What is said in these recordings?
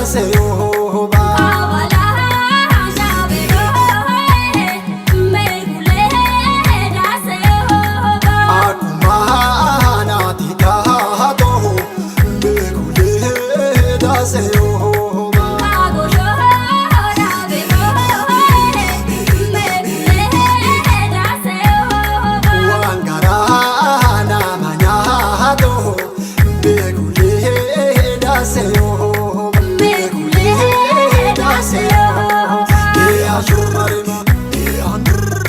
daasee. Akkuma naati taatoo beekulee daasee. Waan garaa nama nyaatoo beekulee daasee beekulee daasee. Ee ashumarima ee anrrr.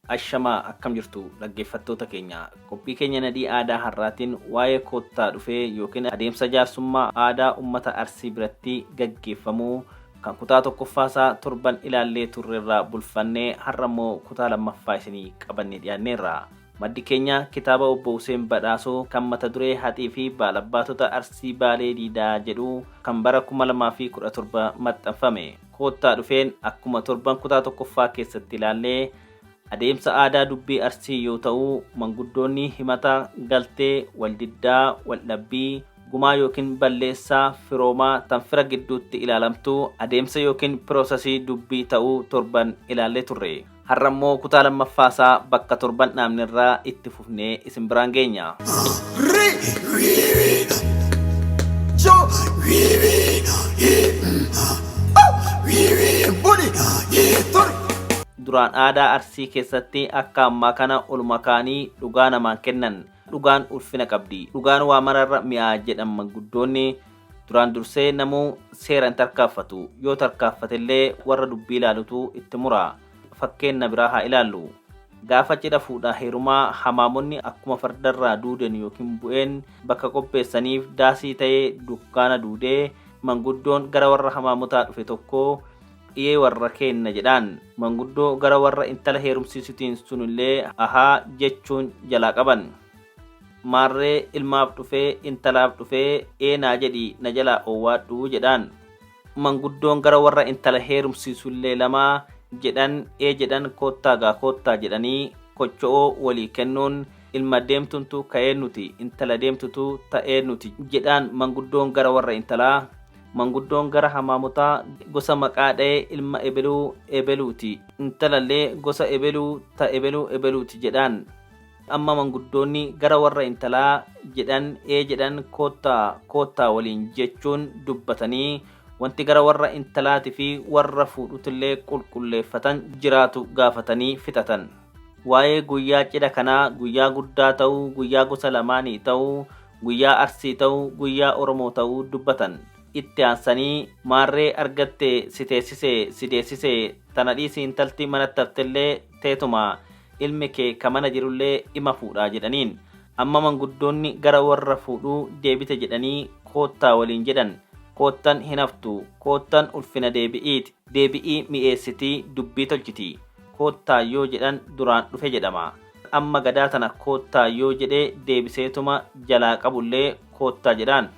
Ashamaa, akkam jirtu dhaggeeffattoota keenya? Qophii keenya Nadhii Aadaa har'aatiin waa'ee koottaa dhufee yookiin adeemsa jaarsummaa aadaa uummata Arsii biratti gaggeeffamuu kan kutaa tokkoffaasaa torban ilaallee turreerraa bulfannee, har'a immoo kutaa lammaffaa isinii qabannee dhiyaanneerra. Maddi keenya kitaaba obbo Huseen Badhaasoo kan mata duree Haxii fi Baalabbaatota Arsii Baalee Diidaa jedhu kan bara 2017 maxxanfame. Koottaa dhufeen akkuma torban kutaa tokkoffaa keessatti ilaallee adeemsa aadaa dubbii Arsii yoo ta'u, manguddoonni himata, galtee, waldiddaa, waldhabbii, gumaa yookiin balleessaa firoomaa tan fira gidduutti ilaalamtu adeemsa yookiin piroosasii dubbii ta'uu torban ilaallee turre. Har'a immoo kutaa lammaffaasaa bakka torban dhaabnerraa itti fufnee isin biraan geenya. Ri wi wi jo wi wi i wi wi buli i turi. Duraan aadaa Arsii keessatti akka ammaa kana oluma kaanii dhugaa namaan kennan. Dhugaan ulfina qabdi. Dhugaan waa mararra mi'aa jedhan manguddoonni. Duraan dursee namuu seera hin tarkaanfatu. Yoo tarkaanfatellee warra dubbii ilaalutu itti mura. Fakkeenna biraa haa ilaallu. Gaafa cidha fuudhaa heerumaa hamaamonni akkuma fardarraa duuden yookiin bu'een bakka qopheessaniif daasii ta'ee dukkaana duudee manguddoon gara warra hamaamotaa dhufe tokko dhiyee warra keenna jedhaan. Manguddoo gara warra intala heerumsiisutiin sunillee ahaa jechuun jalaa qaban. Maarree ilmaaf dhufee intalaaf dhufee eenaa jedhi na jalaa owwaadhu jedhaan. Manguddoon gara warra intala heerumsiisullee lamaa jedhan, ee jedhan, koottaa gaa koottaa jedhanii kocho'oo walii kennuun ilma deemtuntu ka'ee nuti, intala deemtutu ta'ee nuti jedhaan manguddoon gara warra intalaa. Manguddoon gara hamaamotaa gosa maqaa dha'ee ilma ebeluu ebeluuti, intalallee gosa ebeluu ta ebeluu ebeluuti jedhaan. Amma manguddoonni gara warra intalaa jedhan, ee jedhan, koottaa koottaa waliin jechuun dubbatanii wanti gara warra intalaatii fi warra fuudhutillee qulqulleeffatan jiraatu gaafatanii fixatan. Waa'ee guyyaa cidha kanaa guyyaa guddaa ta'uu, guyyaa gosa lamaanii ta'uu, guyyaa Arsii ta'uu, guyyaa Oromoo ta'uu dubbatan. Itti aansanii maarree argatte si teessise si deessise, tana dhiisi intalti manatti haftellee teetuma, ilmi kee ka mana jirullee ima fuudhaa jedhaniin. Amma manguddoonni gara warra fuudhuu deebite jedhanii koottaa waliin jedhan. Koottan hin haftu, koottan ulfina deebi'iiti, deebi'ii mi'eessitii dubbii tolchiti. Koottaa yoo jedhan duraan dhufe jedhama. Amma gadaa tana koottaa yoo jedhe deebiseetuma jalaa qabullee koottaa jedhaan.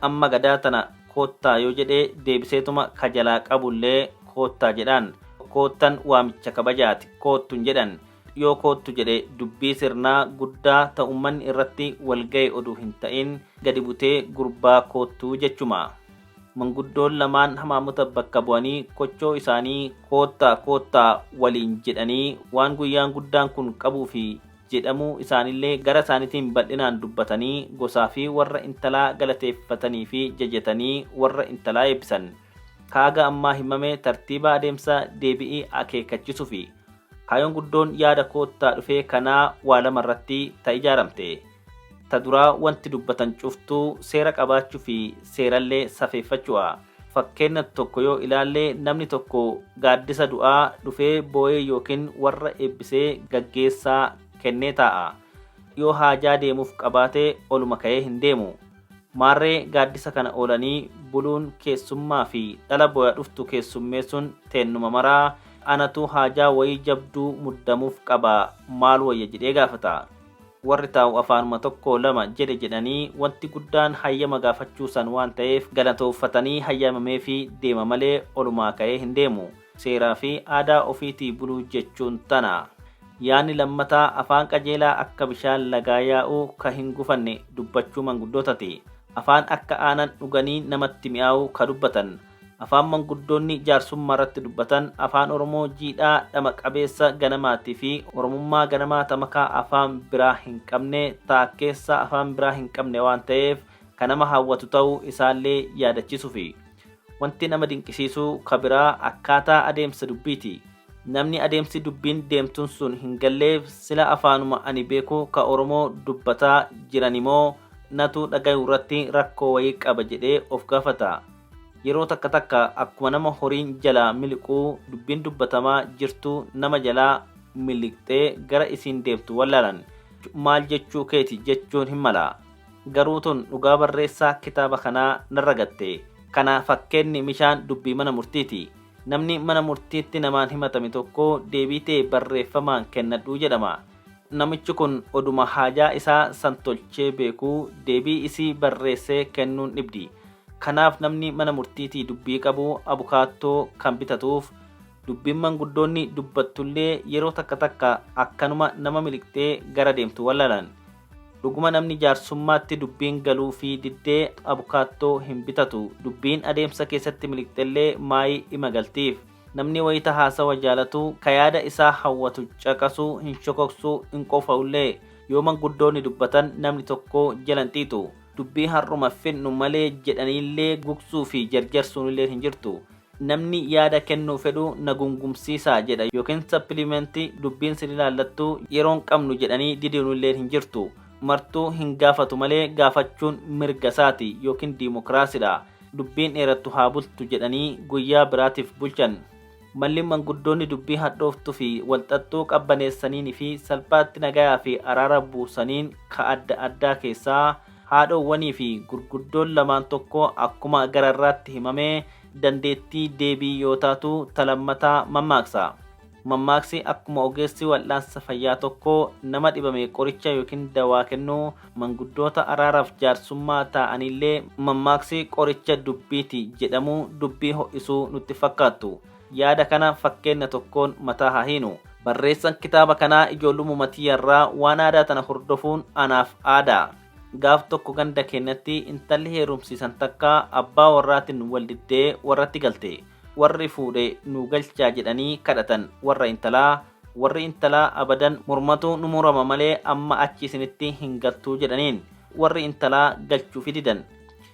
Amma gadaa tana koottaa yoo jedhe deebiseetuma ka jalaa qabullee koottaa jedhaan. Koottan waamicha kabajaati, koottun jedhan. Yoo koottu jedhe dubbii sirnaa guddaa ta ummanni irratti wal ga'e oduu hin ta'in gadi butee gurbaa koottuu jechuma. Manguddoon lamaan hamaamota bakka bu'anii kochoo isaanii koottaa koottaa waliin jedhanii waan guyyaan guddaan kun qabuu fi jedhamuu isaanillee gara isaaniitiin bal'inaan dubbatanii gosaa fi warra intalaa galateeffatanii fi jajatanii warra intalaa eebbisan. Kaaga ammaa himame tartiiba adeemsa deebi'ii akeekachisuu fi kaayyoon guddoon yaada koottaa dhufee kanaa waa lama irratti ta ijaaramte. Ta duraa wanti dubbatan cuftuu seera qabaachuu fi seerallee safeeffachuudha. Fakkeenya tokko yoo ilaalle namni tokko gaaddisa du'aa dhufee boo'ee yookiin warra eebbisee gaggeessaa kennee taa'a. Yoo haajaa deemuuf qabaate oluma ka'ee hin deemu. Maarree gaaddisa kana oolanii buluun keessummaa fi dhala boo'a dhuftu keessummeessuun teennuma maraa anatu haajaa wayii jabduu muddamuuf qaba maal wayya jedhee gaafata. Warri taa'u afaanuma tokko lama jedhe jedhanii wanti guddaan hayyama gaafachuu san waan ta'eef galatooffatanii hayyamamee fi deema malee olumaa ka'ee hin deemu. Seeraa fi aadaa ofiitii buluu jechuun tana. Yaanni lammataa afaan qajeelaa akka bishaan lagaa yaa'uu ka hin gufanne dubbachuu manguddootati. Afaan akka aanan dhuganii namatti mi'aawu ka dubbatan. Afaan manguddoonni jaarsummaa irratti dubbatan afaan Oromoo jiidhaa dhama qabeessa ganamaatii fi Oromummaa ganamaa tamakaa afaan biraa hin qabne taakkeessa afaan biraa hin qabne waan ta'eef kan nama hawwatu ta'uu isaallee yaadachisuufi. Wanti nama dinqisiisu ka biraa akkaataa adeemsa dubbiiti. Namni adeemsi dubbiin deemtuun sun hin galleef sila afaanuma ani beeku ka Oromoo dubbataa jiran immoo natu dhagayu irratti rakkoo wayii qaba jedhee of gaafata. Yeroo takka takka akkuma nama horiin jalaa miliquu dubbiin dubbatamaa jirtu nama jalaa miliqxee gara isiin deemtu wallaalan. Maal jechuu keeti jechuun hin mala. Garuu tun dhugaa barreessaa kitaaba kanaa narra gatte. Kana fakkeenni bishaan dubbii mana murtiiti. Namni mana murtiitti namaan himatame tokko deebii ta'e barreeffamaan kennadhuu jedhama. Namichi kun oduma haajaa isaa san tolchee beekuu deebii isii barreessee kennuun dhibdi. Kanaaf namni mana murtiitii dubbii qabu abukaattoo kan bitatuuf dubbiin manguddoonni dubbattullee yeroo takka takka akkanuma nama miliqxee gara deemtu wallaalan. Dhuguma namni jaarsummaatti dubbiin galuu fi diddee abukaattoo hin bitatu. Dubbiin adeemsa keessatti miliqxellee maayii ima galtiif. Namni wayita haasawa jaalatu ka yaada isaa hawwatu caqasuu hin shokoksuu hin qofa'ullee yoo manguddoonni dubbatan namni tokko jalan xiixu. Dubbii har'uma finnu malee jedhaniillee gugsuu fi jarjarsuunillee hin jirtu. Namni yaada kennuu fedhu na gungumsiisaa jedha yookiin sapilimentii dubbiin sin ilaallattu yeroon qabnu jedhanii didiinullee hin jirtu. Martuu hin gaafatu malee gaafachuun mirga isaati yookiin diimokiraasidha. Dubbiin dheerattu haa bultu jedhanii guyyaa biraatiif bulchan. Malli manguddoonni dubbii hadhooftuu fi walxaxxuu qabbaneessaniin fi salphaatti nagayaa fi araara buusaniin ka adda addaa keessaa haadhoowwanii fi gurguddoon lamaan tokko akkuma gararraatti himamee dandeettii deebii yoo taatu talammataa mammaaksa. Mammaaksi akkuma ogeessi wal'aansa fayyaa tokko nama dhibame qoricha yookiin dawaa kennuu manguddoota araaraaf jaarsummaa ta'anillee mammaaksi qoricha dubbiiti jedhamu dubbii ho'isuu nutti fakkaattu. Yaada kana fakkeenya tokkoon mataa haa hiinu. Barreessan kitaaba kanaa ijoollummaa tiyyarraa waan aadaa tana hordofuun anaaf aadaa. Gaaf tokko ganda keenyatti intalli heerumsiisan takka abbaa warraatiin wal diddee warratti galte. Warri fuudhe nu galchaa jedhanii kadhatan warra intalaa. Warri intalaa abadan mormatu nu murama malee amma achi isinitti hin galtuu jedhaniin. Warri intalaa galchuufi didan.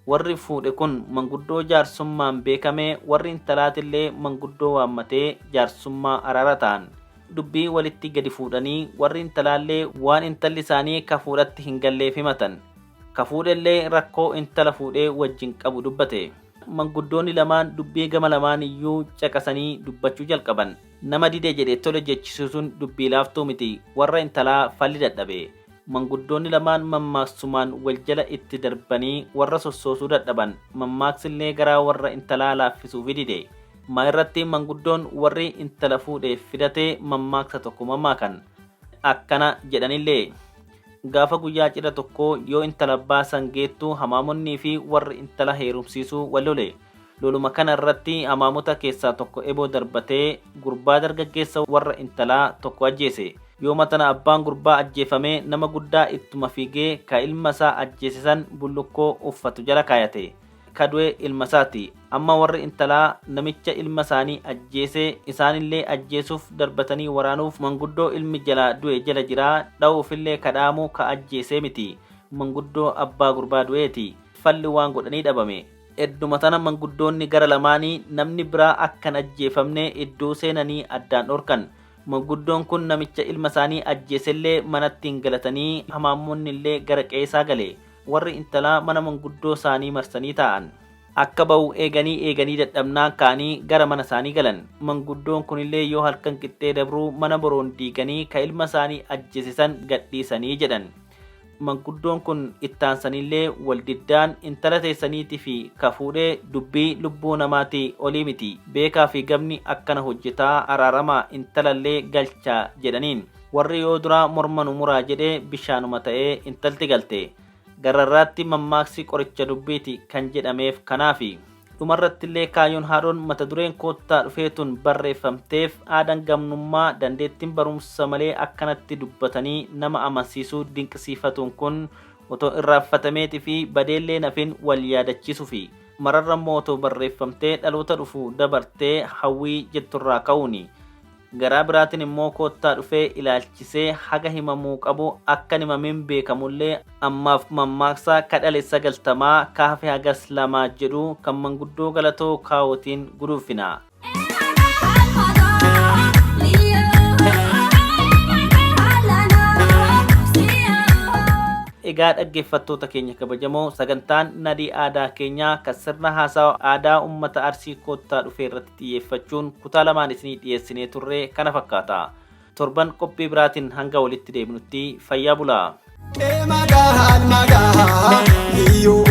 Warri fuudhe kun manguddoo jaarsummaan beekame warri intalaatillee manguddoo waammatee jaarsummaa araara ta'an. Dubbii walitti gadi fuudhanii warri intalaallee waan intalli isaanii ka fuudhatti hin galleef himatan. Ka fuudhellee rakkoo intala fuudhee wajjin qabu dubbate. Manguddoonni lamaan dubbii gama lamaan iyyuu caqasanii dubbachuu jalqaban. Nama dide jedhe tole jechisiisuun dubbii laaftuu miti warra intalaa falli dadhabe. Manguddoonni lamaan mammaaksumaan wal jala itti darbanii warra sossoosuu dadhaban. Mammaaksillee garaa warra intalaa laaffisuufi dide. Ma irratti manguddoon warri intala fuudhee fidate mammaaksa tokko mammaakan. Akkana jedhanillee gaafa guyyaa cidha tokko yoo intala baasan geettu hamaamonnii fi warri intala heerumsiisuu wal lole. Loluma kana irratti hamaamota keessaa tokko eboo darbatee gurbaa dargaggeessa warra intalaa tokko ajjeese. Yooma tana abbaan gurbaa ajjeefame nama guddaa ittuma fiigee ka ilma isaa ajjeese san bullukkoo uffatu jala kaayate. Ka du'e ilma isaati. Amma warri intalaa namicha ilma isaanii ajjeese isaanillee ajjeesuuf darbatanii waraanuuf manguddoo ilmi jalaa du'e jala jiraa dha'uufillee kadhaamu ka ajjeesee miti. Manguddoo abbaa gurbaa du'eeti. Falli waan godhanii dhabame. Edduma tana manguddoonni gara lamaanii namni biraa akka hin ajjeefamne iddoo seenanii addaan dhorkan. Manguddoon kun namicha ilma isaanii ajjeesellee manatti hin galatanii hamaammonnillee gara qe'eesaa gale. Warri intalaa mana manguddoo isaanii marsanii taa'an. Akka ba'u eeganii eeganii dadhabnaan ka'anii gara mana isaanii galan. Manguddoon kunillee yoo halkan qixxee dabruu mana boroon diiganii ka ilma isaanii ajjeese san gadhiisanii jedhan. Manguddoon kun ittaansanillee waldiddaan intala teessaniitii fi ka fuudhee dubbii lubbuu namaatii olii miti. Beekaa fi gabni akkana hojjetaa araaramaa intalallee galchaa jedhaniin. Warri yoo duraa morma nu muraa jedhee bishaanuma ta'ee intalti galte. Gararraatti mammaaksi qoricha dubbiiti kan jedhameef kanaafi. Dhumarrattillee kaayyoon haadhoon mata dureen koottaa dhufee tun barreeffamteef aadaan gamnummaa dandeettiin barumsa malee akkanatti dubbatanii nama amansiisuu dinqisiifatuun kun otoo irraanfatameetii fi badeellee nafin wal yaadachiisufi. Mararra immoo otoo barreeffamtee dhaloota dhufu dabartee hawwii jetturraa ka'uuni. Garaa biraatiin immoo koottaa dhufee ilaalchisee haga himamuu qabu akka hin himamin beekamullee ammaaf mammaaksa kadhale sagaltamaa kaafe hagas lamaa jedhu kan manguddoo galatoo kaawwatiin guduunfina. Egaa dhaggeeffattoota keenya kabajamoo sagantaan nadii aadaa keenyaa kan sirna haasawa aadaa uummata Arsii koottaa dhufee irratti xiyyeeffachuun kutaa lamaan isinii dhiyeessinee turre kana fakkaata. Torban qophii biraatiin hanga walitti deebinutti fayyaa bulaa. Magaal magaal liyyuu.